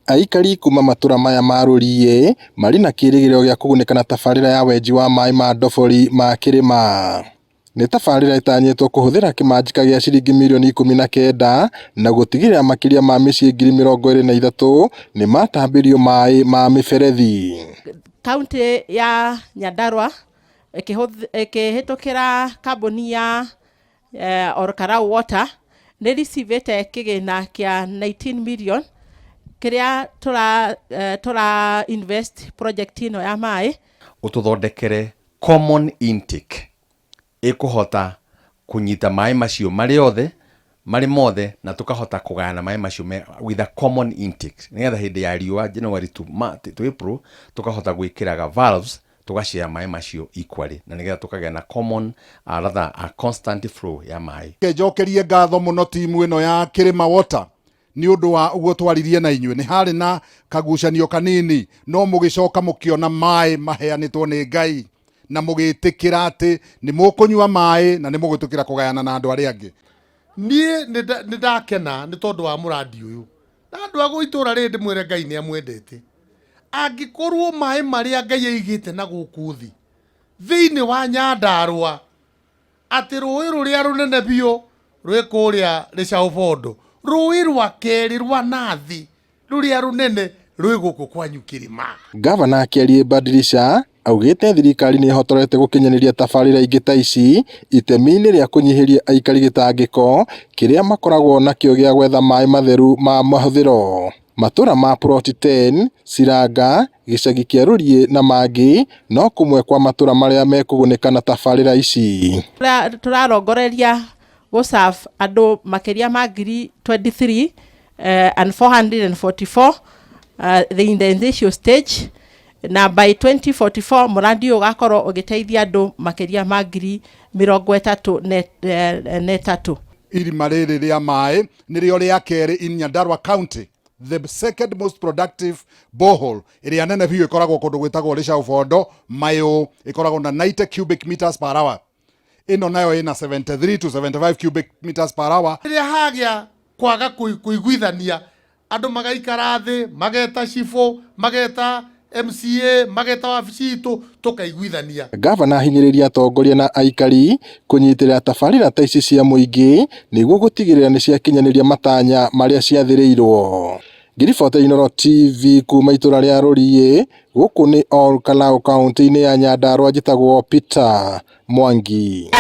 Aikari kuma matũra maya ma Rũriĩ marĩ na kĩrĩgĩrĩro gĩa kũgunĩka na tabarĩra ya wenji wa maĩ ma ndobori ma Kĩrĩma. Nĩ tabarĩra ĩtanyĩtwo kũhũthĩra kĩmanjĩka gĩa ciringi mirioni 19 na gũtigĩrĩra makĩria ma mĩciĩ 23,000 nĩmatambĩrio maĩ ma mĩberethi. Kaunti ya Nyandarua ĩkĩhĩtũkĩra kambuni ya Olkalou Water nĩ receivĩte kĩgĩna kĩa 19 million kĩrĩa tũra invest project ĩno ya maĩ. Ũtũthondekere common intake ĩkũhota kũnyita maĩ macio marĩ othe marĩ mothe, na tũkahota kũgayana maĩ macio with a common intake, nĩgetha hĩndĩ ya riũa, January to April, tũkahota gwĩkĩraga valves, tũgashare maĩ macio equally, na nĩgetha tũkagĩa na common, rather a constant flow ya maĩ. Njokerie ngatho mũno timu ĩno ya Kĩrĩma Water nĩ ũndũ wa ũguo twaririe na inyuĩ. Nĩ harĩ na kagucanio kanini, no mũgĩcoka mũkĩona maĩ maheanĩtwo nĩ Ngai na mũgĩtĩkĩra atĩ nĩ mũkũnyua maĩ na nĩ mũgũtĩkĩra kũgayana na andũ arĩa angĩ. Niĩ nĩ ndakena nĩ tondũ wa mũrandi ũyũ, na andũ a itũra rĩrĩ ndĩmwĩre Ngai nĩ amwendete. Angĩkorwo maĩ marĩa Ngai aigĩte na gũkũ thĩ thĩinĩ wa Nyandarũa, atĩ rũĩ rũrĩa rũnene biũ rwĩ kũrĩa Rĩcaũ, rũĩ rwa kerĩ rwa nathĩ rũrĩa rũnene rwĩ gũkũ kwanyu Kĩrĩma. Gavana akĩaria Badirisha augĩte thirikari nĩ ĩhotorete gũkinyanĩria tabarĩra ingĩ ta ici itemi-inĩ rĩa kũnyihĩria aikari gĩtangĩko kĩrĩa makoragwo nakĩo gĩa gwetha maĩ matheru ma mahũthĩro. Matũra ma Ploti 10, Ciranga, gĩcagi kĩa Rũriĩ na mangĩ no kũmwe kwa matũra marĩa mekũgunĩka na tabarĩra ici. Tũrarongoreria gũserve andũ makĩria ma 23,000 and 444 in the initial stage, na by 2044 mũrandi ũyũ ũgakorwo ũgĩteithia andũ makĩria ma 33,000. Irima rĩrĩ rĩa maĩ nĩrĩo rĩa kerĩ in Nyandarua County, the second most productive borehole. Ĩrĩa nene biũ ĩkoragwo kũndũ gwĩtagwo Rĩcaũ Bondo Mayũ, ĩkoragwo na 90 cubic meters per hour. Ĩno nayo ĩna 73 to 75 cubic meters per hour. Rĩrĩa hagĩa kwaga kũiguithania, andũ magaikara thĩ, mageta cibũ, mageta MCA, mageta wabici itũ, tũkaiguithania. Gavana ahinyĩrĩria atongoria na aikari kũnyitĩrĩra tabarĩra ta ici cia mũingĩ nĩguo gũtigĩrĩra nĩ ciakinyanĩria matanya marĩa ciathĩrĩirwo. Ngĩribota Inooro TV kuma itũra rĩa Rũriĩ, gũkũ nĩ Ol Kalou, kaunti-inĩ ya Nyandarua, njĩtagwo Peter Mwangi.